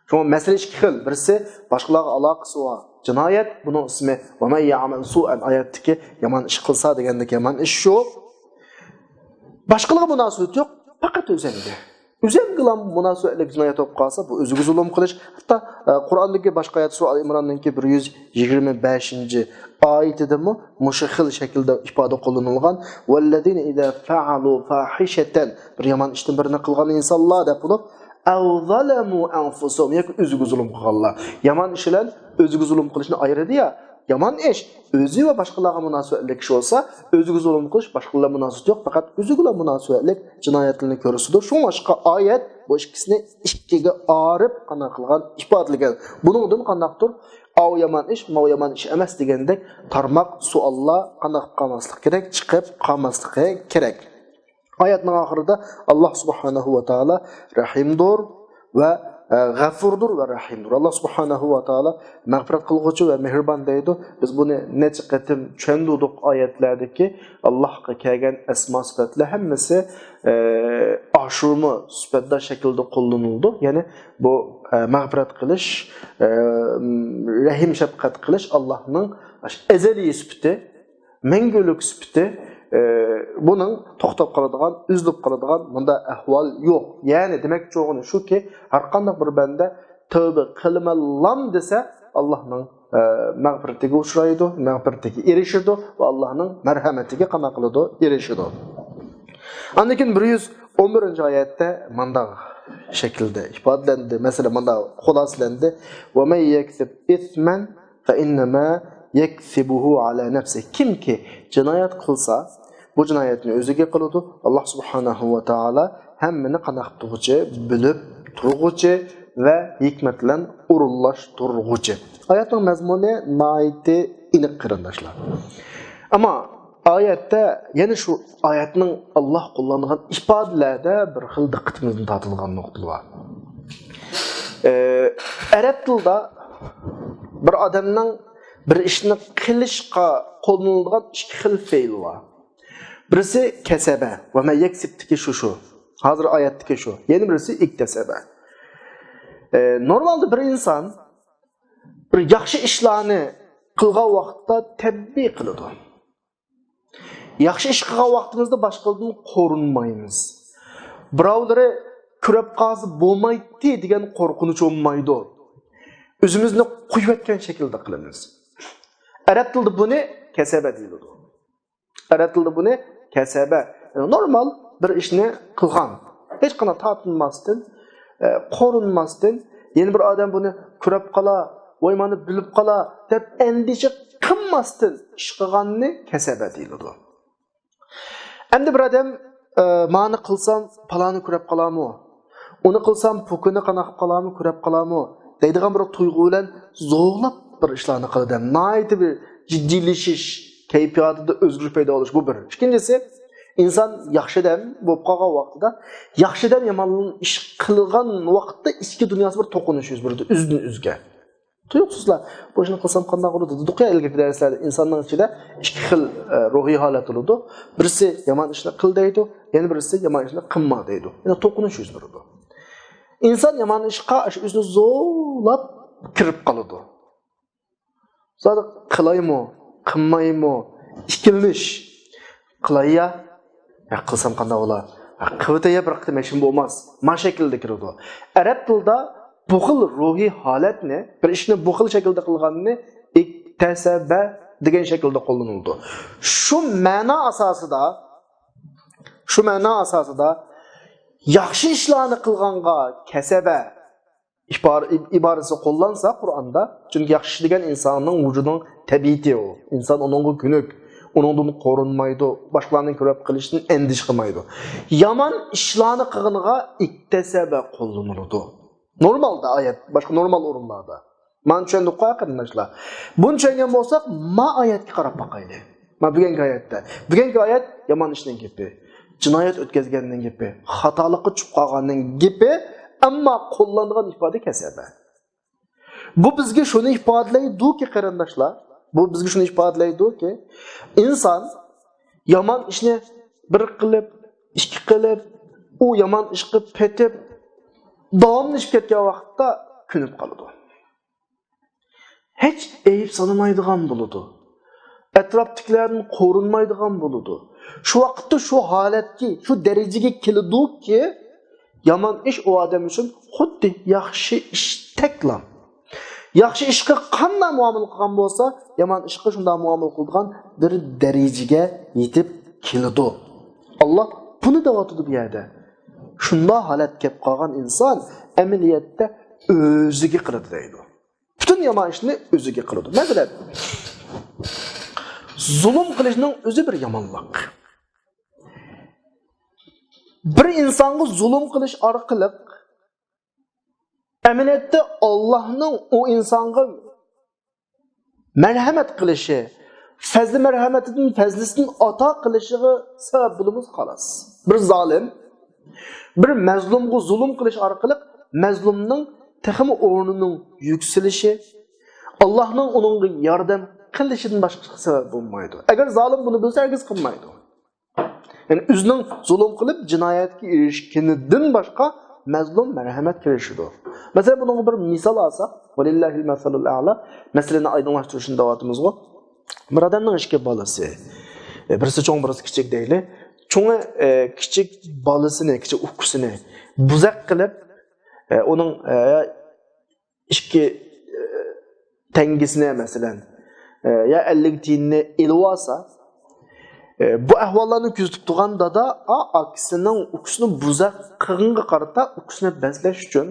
شۇڭا مەسىلە ئىككى خىل. بىرسى باشقىلارغا ئالاقىسى بار جىنايەت، بۇنىڭ ئىسمى «ۋە مەن يەئمەل سۇئەن» ئايەتتىكى يامان ئىش قىلسا دېگەندىكى يامان ئىش شۇ. باشقىلارغا مۇناسىۋىتى يوق، پەقەت ئۆزەمگە. ئۆزەمگىلا مۇناسىۋەتلىك جىنايەت بولۇپ قالسا، بۇ ئۆزىگە زۇلۇم قىلىش. ھەتتا، ئە، قۇرئاندىكى باشقا ئايەت، سۈرە ئال ئىمراننىڭكى بىر يۈز يىگىرمە بەشىنچى ئايىتىدىمۇ مۇشۇ خىل شەكىلدە ئىپادە قوللىنىلغان. «ۋەللەزىنە ئىزا فەئەلۇ فاھىشەتەن»، بىر يامان ئىشتىن بىرنى قىلغان ئىنسانلار دەپ بولۇپ، «ئەۋ زەلەمۇ ئەنفۇسەھۇم»، ياكى ئۆزىگە زۇلۇم قىلغانلار. يامان ئىش بىلەن ئۆزىگە زۇلۇم قىلىشنى ئايرىدى يا. يامان ئىش ئۆزى ۋە باشقىلارغا مۇناسىۋەتلىك ئىش بولسا، ئۆزىگە زۇلۇم قىلىش باشقىلار بىلەن مۇناسىۋىتى يوق، پەقەت ئۆزىگىلا مۇناسىۋەتلىك جىنايەتلەرنى كۆرسىتىدۇ. شۇڭلاشقا ئايەت بۇ ئىككىسىنى ئىككىگە ئايرىپ قانداق قىلغان، ئىپادىلىگەن. بۇنىڭدىن قانداقتۇر، ئاۋۇ يامان ئىش، ماۋۇ يامان ئىش ئەمەس دېگەندەك تارماق سوئاللار قانداق قىلىپ قالماسلىق كېرەك، چىقىپ قالماسلىقى كېرەك. ئايەتنىڭ ئاخىرىدا ئاللا سۇبھانەھۇ ۋە تائالا رەھىمدۇر ۋە، ئە، غەفۇردۇر ۋە رەھىمدۇر. ئاللا سۇبھانەھۇ ۋە تائالا مەغپىرەت قىلغۇچى ۋە مېھرىبان دەيدۇ. بىز بۇنى نەچچە قېتىم چۈشەندۈردۇق ئايەتلەردىكى ئاللاغا كەلگەن ئەسما سۈپەتلەر ھەممىسى، ئە، ئاشۇمۇ سۈپەتدار شەكىلدە قوللىنىلىدۇ. يەنى بۇ، ئە، مەغپىرەت قىلىش، ئە، رەھىم شەپقەت قىلىش ئاللانىڭ ئەزەلىي سۈپىتى. مەڭگۈلۈك سۈپىتى، ئى، بۇنىڭ توختاپ قالىدىغان، ئۈزۈلۈپ قالىدىغان مۇنداق ئەھۋال يوق. يەنى دېمەكچى بولغىنى شۇكى، ھەرقانداق بىر بەندە تەۋبە قىلىمەنلام دېسە، ئاللانىڭ، ئى، مەغپىرىتىگە ئۇچرايدۇ، مەغپىرىتىگە ئېرىشىدۇ ۋە ئاللانىڭ مەرھەمىتىگە قانداق قىلىدۇ؟ ئېرىشىدۇ. ئاندىن كېيىن بىر يۈز ئون بىرىنچى ئايەتتە مۇنداق شەكلىدە ئىپادىلەندى. مەسىلەن، مۇنداق خۇلاسىلەندى: «ومن يكسب إثما فإنما يكسبه على نفسه». كىمكى جىنايەت قىلسا، بۇ جىنايەتنى ئۆزىگە قىلىدۇ. ئاللا سۇبھانەھۇ ۋە تائالا ھەممىنى قانداق تۇرغۇچى، بىلىپ تۇرغۇچى ۋە ھېكمەت بىلەن ئورۇنلاشتۇرغۇچى. ئايەتنىڭ مەزمۇنى ناھايىتى ئېنىق، قېرىنداشلار. ئەمما ئايەتتە، يەنە شۇ ئايەتنىڭ ئاللا قوللانغان ئىپادىلەردە بىر خىل دىققىتىمىزنى تارتىدىغان نۇقتىلار بار. ئەرەب تىلىدا بىر ئادەمنىڭ بىر ئىشنى قىلىشقا قوللىنىلىدىغان ئىككى خىل پېئىل بار. بىرسى كەسەبە، ۋە مەن يەكسىبتىكى شۇ، شۇ. ھازىر ئايەتتىكى شۇ. يەنە بىرسى ئىكتەسەبە. ئە، نورمالدا بىر ئىنسان بىر ياخشى ئىشلارنى قىلغان ۋاقىتتا تەبىئىي قىلىدۇ. ياخشى ئىش قىلغان ۋاقتىمىزدا باشقىلاردىن قورۇنمايمىز. بىراۋلىرى كۆرۈپ قالسا بولمايتتى دېگەن قورقۇنچ بولمايدۇ. ئۆزىمىزنى قويۇۋەتكەن شەكىلدە قىلىمىز. ئەرەب تىلىدا بۇنى كەسەبە دېيىلىدۇ. ئەرەب تىلىدا بۇنى كەسەبە، يەنى نورمال بىر ئىشنى قىلغان. ھېچقانداق تارتىنماستىن، ئە، قورۇنماستىن، يەنە بىر ئادەم بۇنى كۆرۈپ قالا، ۋاي مانا بىلىپ قالا دەپ ئەندىشە قىلماستىن ئىش قىلغاننى كەسەبە دېيىلىدۇ. ئەمدى بىر ئادەم، ئە، مانى قىلسام پالانى كۆرۈپ قالامۇ؟ ئۇنى قىلسام پوكىنى قانداق قىلىپ قالامۇ، كۆرۈپ قالامۇ دەيدىغان بىر تۇيغۇ بىلەن زورلاپ بىر ئىشلارنى قىلىدۇ. ناھايىتى بىر جىددىيلىشىش كەيپىياتىدا ئۆزگىرىش پەيدا بولۇش، بۇ بىر. ئىككىنچىسى، ئىنسان ياخشى ئادەم بولۇپ قالغان ۋاقتىدا، ياخشى ئادەم يامان ئىش قىلغان ۋاقىتتا ئىچكى دۇنياسى بىر توقۇنۇش يۈز بېرىدۇ، ئۆزدىن ئۆزىگە. تۇيۇقسىزلا، بۇ ئىشنى قىلسام قانداق بولىدۇ دېدۇققۇ ئىلگىرىكى دەرسلەردە. ئىنساننىڭ ئىچىدە ئىككى خىل، ئە، روھىي ھالەت بولىدۇ. بىرسى يامان ئىشنى قىل دەيدۇ، يەنە بىرسى يامان ئىشنى قىلما دەيدۇ. يەنى توقۇنۇش يۈز بېرىدۇ. ئىنسان يامان ئىشقا ئاشۇ ئۆزىنى زورلاپ كىرىپ قالىدۇ. زادى قىلايمۇ، قىلمايمۇ، ئىككىلىنىش. قىلاي يا، يا قىلسام قانداق بولا؟ يا قىلىۋېتەي يا بىر قېتىم، ھېچنېمە بولماس. ما شەكىلدە كىرىدۇ. ئەرەب تىلىدا بۇ خىل روھىي ھالەتنى، بىر ئىشنى بۇ خىل شەكىلدە قىلغاننى ئىكتەسەبە دېگەن شەكىلدە قوللىنىلىدۇ. شۇ مەنا ئاساسىدا، شۇ مەنا ئاساسىدا ياخشى ئىشلارنى قىلغانغا كەسەبە ئىبار-، ئىب-، ئىبارىسى قوللانسا قۇرئاندا، چۈنكى ياخشى ئىش دېگەن ئىنساننىڭ ۋۇجۇدىنىڭ تەبىئىتى ئۇ. ئىنسان ئۇنىڭغا كۆنۈك، ئۇنىڭدىن قورۇنمايدۇ، باشقىلارنىڭ كۆرۈپ قېلىشىدىن ئەندىشە قىلمايدۇ. يامان ئىشلارنى قىلغىنىغا ئىكتەسەبە قوللىنىلىدۇ. نورمالدا ئايەت، باشقا نورمال ئورۇنلاردا. مانا چۈشەندۇققۇ، قېرىنداشلار؟ بۇنى چۈشەنگەن بولساق، ما ئايەتكە قاراپ باقايلى. مانا بۈگۈنكى ئايەتتە. بۈگۈنكى ئايەت يامان ئىشنىڭ گېپى. جىنايەت ئۆتكەزگەننىڭ گېپى. خاتالىققا چۈشۈپ قالغاننىڭ گېپى. ئەمما قوللانغان ئىپادە كەسەبە. بۇ بىزگە شۇنى ئىپادىلەيدۇكى، قېرىنداشلار، بۇ بىزگە شۇنى ئىپادىلەيدۇكى، ئىنسان يامان ئىشنى بىر قىلىپ، ئىككى قىلىپ، ئۇ يامان ئىشقا پېتىپ، داۋاملىشىپ كەتكەن ۋاقىتتا كۆنۈپ قالىدۇ. ھېچ ئەيىب سانىمايدىغان بولىدۇ. ئەتراپتىكىلەردىن قورۇنمايدىغان بولىدۇ. شۇ ۋاقىتتا شۇ ھالەتكە، شۇ دەرىجىگە كېلىدۇكى، يامان ئىش ئۇ ئادەم ئۈچۈن خۇددى ياخشى ئىشتەكلا. ياخشى ئىشقا قانداق مۇئامىلە قىلغان بولسا، يامان ئىشقا شۇنداق مۇئامىلە قىلىدىغان بىر دەرىجىگە يېتىپ كېلىدۇ. ئاللا بۇنى دەۋاتىدۇ بۇ يەردە. شۇنداق ھالەتكە كەپ قالغان ئىنسان ئەمەلىيەتتە ئۆزىگە قىلىدۇ دەيدۇ. پۈتۈن يامان ئىشنى ئۆزىگە قىلىدۇ. مەسىلەن، زۇلۇم قىلىشنىڭ ئۆزى بىر يامانلىق. بىر ئىنسانغا زۇلۇم قىلىش ئارقىلىق، ئەمەلىيەتتە ئاللاھنىڭ ئۇ ئىنسانغا مەرھەمەت قىلىشى، پەزلى مەرھەمىتىدىن پەزلىسىدىن ئاتا قىلىشىغا سەۋەب بولىمىز، خالاس. بىر زالىم بىر مەزلۇمغا زۇلۇم قىلىش ئارقىلىق مەزلۇمنىڭ تېخىمۇ ئورنىنىڭ يۈكسىلىشى، ئاللاھنىڭ ئۇنىڭغا ياردەم قىلىشىدىن باشقىسىغا سەۋەب بولمايدۇ. ئەگەر زالىم بۇنى بىلسە، ھەرگىز قىلمايدۇ. يەنى ئۆزىنىڭ زۇلۇم قىلىپ جىنايەتكە ئېرىشكىنىدىن باشقا مەزلۇم مەرھەمەت كىرىشىدۇ. مەسىلەن، بۇنىڭغا بىر مىسال ئالساق، ۋەلىللاھىل مەسەلۇل ئەئلا، مەسىلىنى ئايدىڭلاشتۇرۇشنى دەۋاتىمىزغۇ. بىر ئادەمنىڭ ئىككى بالىسى، ئە، بىرسى چوڭ، بىرسى كىچىك دەيلى. چوڭى، ئە، كىچىك بالىسىنى، كىچىك ئۇكىسىنى بۇزەك قىلىپ، ئە، ئۇنىڭ، ئە، ئىككى، ئە، تەڭگىسىنى، مەسىلەن، ئە، يا ئەللىك تىيىننى ئېلىۋالسا، ئە، بۇ ئەھۋاللارنى كۆزىتىپ تۇرغان دادا ئا ئاكىسىنىڭ ئۇكىسىنى بۇزاق قىلغىنىغا قارىتا ئۇكىسىنى بەزلەش ئۈچۈن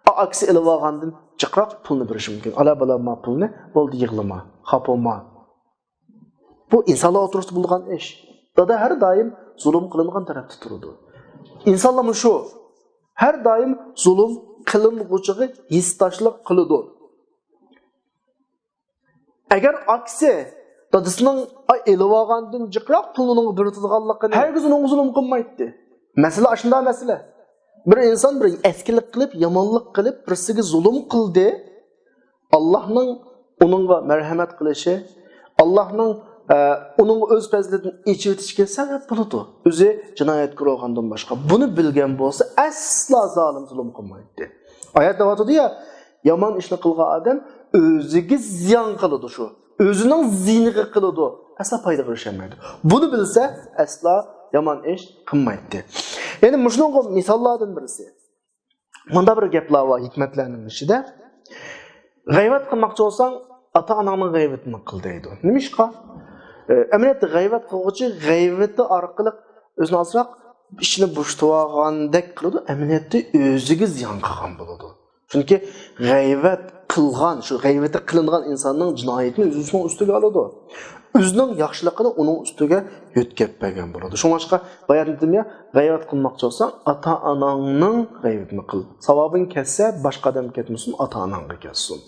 ئا ئاكىسى ئېلىۋالغاندىن جىقراق پۇلنى بېرىشى مۇمكىن. ئالا بالام، ما پۇلنى، بولدى، يىغلىما، خاپا بولما. بۇ ئىنسانلار ئوتتۇرىسىدا بولىدىغان ئىش. دادا ھەر دائىم زۇلۇم قىلىنغان تەرەپتە تۇرىدۇ. ئىنسانلارمۇ شۇ. ھەر دائىم زۇلۇم قىلىنغۇچىغا ھېسداشلىق قىلىدۇ. ئەگەر ئاكىسى دادىسىنىڭ ئېلىۋالغاندىن جىقراق پۇلنى ئۇنىڭغا بېرىدىغانلىقىنى، ھەرگىز ئۇنىڭغا زۇلۇم قىلمايتتى. مەسىلە ئاشۇنداق مەسىلە. بىر ئىنسان بىر ئەسكىلىك قىلىپ، يامانلىق قىلىپ، بىرسىگە زۇلۇم قىلدى. ئاللاھنىڭ ئۇنىڭغا مەرھەمەت قىلىشى، ئاللاھنىڭ، ئە، ئۇنىڭغا ئۆز پەزلىدىن ئېچىۋېتىشىگە سەۋەب بولىدۇ. ئۆزى جىنايەتكار بولغاندىن باشقا. بۇنى بىلگەن بولسا، ئەسلا زالىم زۇلۇم قىلمايتتى. ئايەت دەۋاتىدۇ يا، يامان ئىشنى قىلغان ئادەم ئۆزىگە زىيان قىلىدۇ شۇ. ئۆزىنىڭ زىيىنىغا قىلىدۇ. ئەسلا پايدىغا ئېرىشەلمەيدۇ. بۇنى بىلسە، ئەسلا يامان ئىش قىلمايتتى. يەنى مۇشۇنىڭغا مىساللاردىن بىرسى. مۇنداق بىر گەپلەر بار ھېكمەتلەرنىڭ ئىچىدە. غەيۋەت قىلماقچى بولساڭ، ئاتا-ئاناڭنىڭ غەيۋىتىنى قىل دەيدۇ. نېمىشقا؟ ئە، ئەمەلىيەتتە غەيۋەت قىلغۇچى غەيۋىتى ئارقىلىق ئۆزىنى ئازراق ئىچىنى بوشىتىۋالغاندەك قىلىدۇ، ئەمەلىيەتتە ئۆزىگە زىيان قىلغان بولىدۇ. چۈنكى غەيۋەت قىلغان، شۇ غەيۋىتى قىلىنغان ئىنساننىڭ جىنايىتىنى ئۆزىنىڭ ئۈستىگە ئالىدۇ. ئۆزىنىڭ ياخشىلىقىنى ئۇنىڭ ئۈستىگە يۆتكەپ بەرگەن بولىدۇ. شۇڭلاشقا بايا دېدىم يا، غەيۋەت قىلماقچى بولساڭ، ئاتا-ئاناڭنىڭ غەيۋىتىنى قىل. ساۋابىڭ كەتسە، باشقا ئادەمگە كەتمىسۇن، ئاتا-ئاناڭغا كەتسۇن.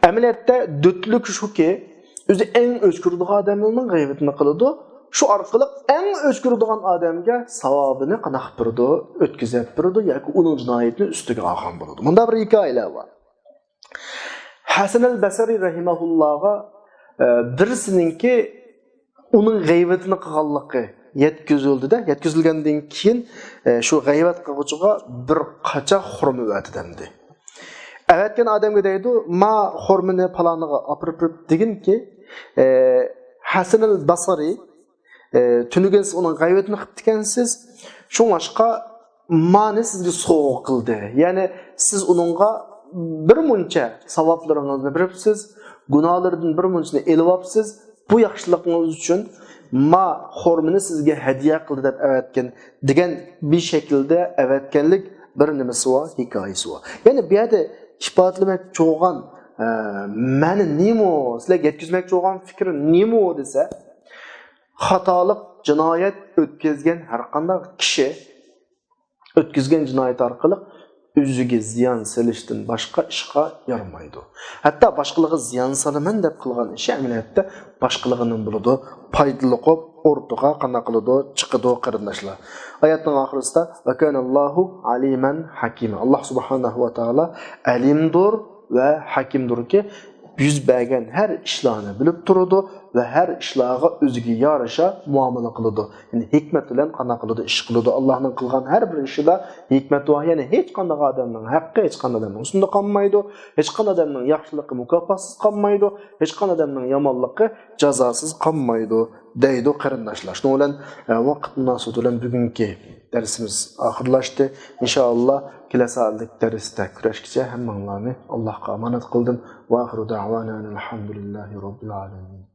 ئەمەلىيەتتە دۆتلۈك شۇكى، ئۆزى ئەڭ ئۆچ كۆرىدىغان ئادەملەرنىڭ غەيۋىتىنى قىلىدۇ. شۇ ئارقىلىق ئەڭ ئۆچ كۆرىدىغان ئادەمگە ساۋابىنى قانداق قىلىپ بېرىدۇ؟ ئۆتكۈزۈپ بېرىدۇ ياكى ئۇنىڭ جىنايىتىنى ئۈستىگە ئالغان بولىدۇ. مۇنداق بىر ھېكايىلەر بار. ھەسەن ئەل بەسرى رەھىمەھۇللاغا، ئە، بىرسىنىڭكى ئۇنىڭ غەيۋىتىنى قىلغانلىقى يەتكۈزۈلدى-دە، يەتكۈزۈلگەندىن كېيىن، ئە، شۇ غەيۋەت قىلغۇچىغا بىر قاچا خورما ئەۋەتىدۇ ئەمدى. ئەۋەتكەن ئادەمگە دەيدۇ، ما خورمىنى پالانىغا ئاپىرىپ بېرىپ دېگىنكى، ئە، ھەسەن ئەل بەسرى، ئە، تۈنۈگۈن سىز ئۇنىڭ غەيۋىتىنى قىپتىكەنسىز. شۇڭلاشقا مانى سىزگە سوۋغا قىلدى. يەنى سىز ئۇنىڭغا بىر مۇنچە ساۋابلىرىڭىزنى بېرىپسىز، گۇناھلىرىدىن بىر مۇنچىنى ئېلىۋاپسىز. بۇ ياخشىلىقىڭىز ئۈچۈن ما خورمىنى سىزگە ھەدىيە قىلدى دەپ ئەۋەتكەن دېگەن بىر شەكىلدە ئەۋەتكەنلىك بىر نېمىسى بار، ھېكايىسى بار. يەنى بۇ يەردە ئىپادىلىمەكچى بولغان، ئە، مەنە نېمە، سىلەرگە يەتكۈزمەكچى بولغان پىكىر نېمە دېسە، خاتالىق، جىنايەت ئۆتكۈزگەن ھەر قانداق كىشى ئۆتكۈزگەن جىنايىتى ئارقىلىق ئۆزىگە زىيان سېلىشتىن باشقا ئىشقا يارىمايدۇ. ھەتتا باشقىلارغا زىيان سالىمەن دەپ قىلغان ئىشى ئەمەلىيەتتە باشقىلارغا نېمە بولىدۇ؟ پايدىلىق بولۇپ ئوتتۇرىغا قانداق قىلىدۇ؟ چىقىدۇ، قېرىنداشلار. ئايەتنىڭ ئاخىرىسىدا، ۋەكانەللاھۇ ئەلىمەن ھەكىما. ئاللاھ سۇبھانەھۇ ۋە تائالا ئەلىمدۇر ۋە ھەكىمدۇركى، يۈز بەرگەن ھەر ئىشلارنى بىلىپ تۇرىدۇ ۋە ھەر ئىشلارغا ئۆزىگە يارىشا مۇئامىلە قىلىدۇ. يەنى ھېكمەت بىلەن قانداق قىلىدۇ، ئىش قىلىدۇ. ئاللاھنىڭ قىلغان ھەر بىر ئىشىدا ھېكمەت بار. يەنى ھېچقانداق ئادەمنىڭ ھەققى ھېچقانداق ئادەمنىڭ ئۈستىدە قالمايدۇ، ھېچقانداق ئادەمنىڭ ياخشىلىقى مۇكاپاتسىز قالمايدۇ، ھېچقانداق ئادەمنىڭ يامانلىقى جازاسىز قالمايدۇ، دەيدۇ قېرىنداشلار. شۇنىڭ بىلەن، ئە، ۋاقىت مۇناسىۋىتى بىلەن بۈگۈنكى دەرسىمىز ئاخىرلاشتى. ئىنشائاللا، كېلەر سائەتلىك دەرستە كۆرۈشكىچە ھەممىڭلارنى ئاللاھقا ئامانەت قىلدىم. ۋاخىرۇ دەئۋانا ئەنىل ھەمدۇلىللاھى رەببىل ئالەمىن.